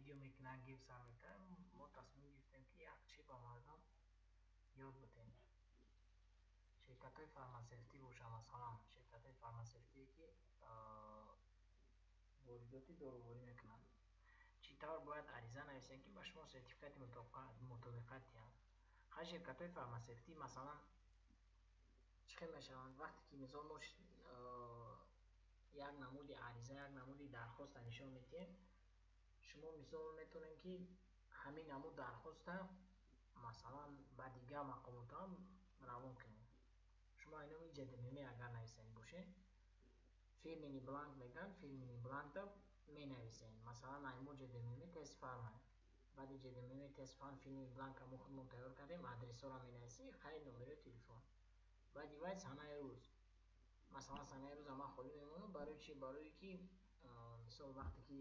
Видео мекунад, геп сар мекунад. Мо тасмим гирифтем, ки як чи ба мардум ёд бидем. Ширкатҳои фармасевтӣ боша, масалан, ширкатҳои фармасевтие, ки воридоти доруворӣ мекунанд, чӣ тавр бояд ариза нависем, ки ба шумо сертификати мутобиқат диҳанд? Ҳар ширкатҳои фармасевтӣ, масалан, чӣ хел мешаванд? Вақте ки, мисол, мо як намуди ариза, як намуди дархоста нишон медиҳем, шумо, мисол, метавонед, ки ҳамин намуд дархоста, масалан, ба дигар мақомотҳо равон кунед. Шумо айноми ЖДММ агар нависанӣ бошед, фирменный бланк мегӯянд, фирменный бланкда менависем. Масалан, аймо ЖДММ Тезфарма, баъди ЖДММ Тезфарм фирменный бланка мо худмон тайёр кардем, адресҳоро менависем, хайр, номерои телефон, баъди вай санаи рӯз. Масалан, санаи рӯза ман холӣ мемонам. Барои чи? Барое ки, мисол, вақте ки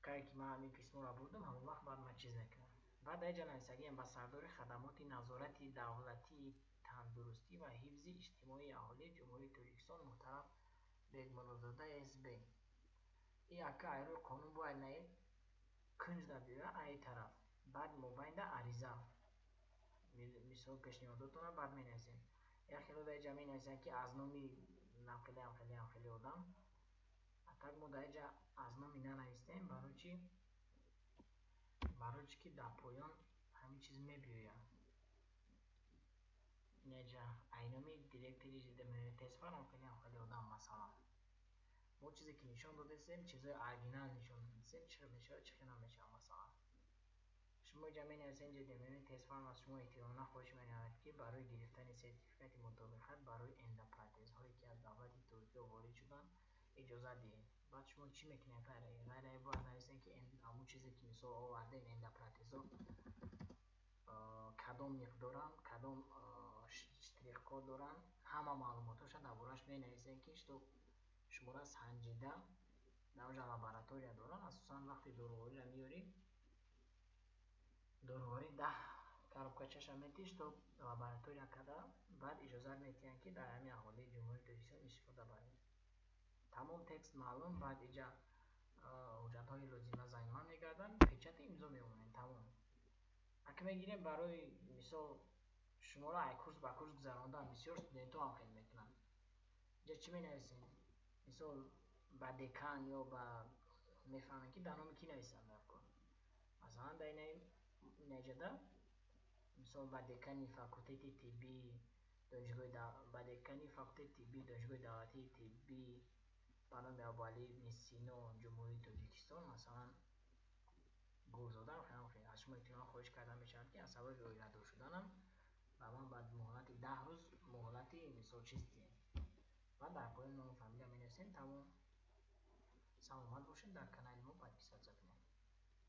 кае ки ман ҳамин письморо бурдам, ҳамон вақт баъд ман чиз мекунам. Баъд дар инҷа нависагиам: ба сардори хадамоти назорати давлатии тандурустӣ ва ҳифзи иҷтимоии аҳолии Ҷумҳурии Тоҷикистон муҳтарам Бегмуродзода СБ. Ин ака айрӯи қонун бояд наи кунҷда биёяд, аи тараф. Баъд мобайнда ариза, мисол, пешниҳодотона баъд менависем. Як хело дар инҷа менависанд, ки аз номи намхеле, ҳамхеле, ҳамхеле одам. А так мо дар инҷа аз номи нанавистем. Барои чи? Барои чи ки дар поён ҳамин чиз мебиёяд. Инҷа айноми директори Тезфарм, ҳамхеле, ҳамхеле одам. Масалан, мо чизе ки нишон додастем, чизҳои оригинал нишон додастем, чӣ хел мешавад, чӣ хел намешавад. Масалан, шумо инҷа менависед: ЖДММ Тезфарм аз шумо эҳтиромона хоҳиш менамояд, ки барои гирифтани сертификати мутобиқат барои эндопротезҳое, ки аз давлати Туркия ворид шуданд, иҷозат диҳед. Баъд шумо чӣ мекунед? Ғайр бояд нависем, ки ҳамон чизе ки, мисол, овардем, эндопротезҳо кадом миқдоранд, кадом штрихкод доранд, ҳама маълумотҳоша дар борааш менависем, ки чтоб шуморо санҷида, дар онҷа лаборатория доранд. Асосан вақте дорувориро меёрӣ, доруворӣ 10 коробкачаша метиҳ, чтоб лаборатория карда, баъд иҷозат медиҳанд, ки дар ҳамин аҳолии Ҷумҳурии Тоҷикистон истифода баред. Тамом, текст маълум. Баъд иҷа ҳуҷҷатҳои лозима займа мегарданд, печати имзо мемонем, тамом. Ака мегирем, барои мисол, шуморо ай курс ба курс гузарондан, бисёр студентҳо ҳам хел мекунанд. Инҷа чӣ менависем? Мисол, ба декан ё ба мефаҳмем, ки дар номи кӣ нависанд дар кор. Масалан, дар инаҷада, мисол, ба декани факултети тиббии донишгоҳи, ба декани факултети тиббии Донишгоҳи давлатии тиббӣ ба номи Абуалӣ ибни Сино Ҷумҳурии Тоҷикистон, масалан, Гулзода, аз шумо эҳтиромона хоҳиш карда мешавад, ки аз сабаби оиладор шуданам ба ман ба муҳлати 10 рӯз муҳлати, мисол, чиз диҳед. Баъд дар поён ному фамилия менависем, тамом. Саломат бошед, дар канали мо подписаться кунед.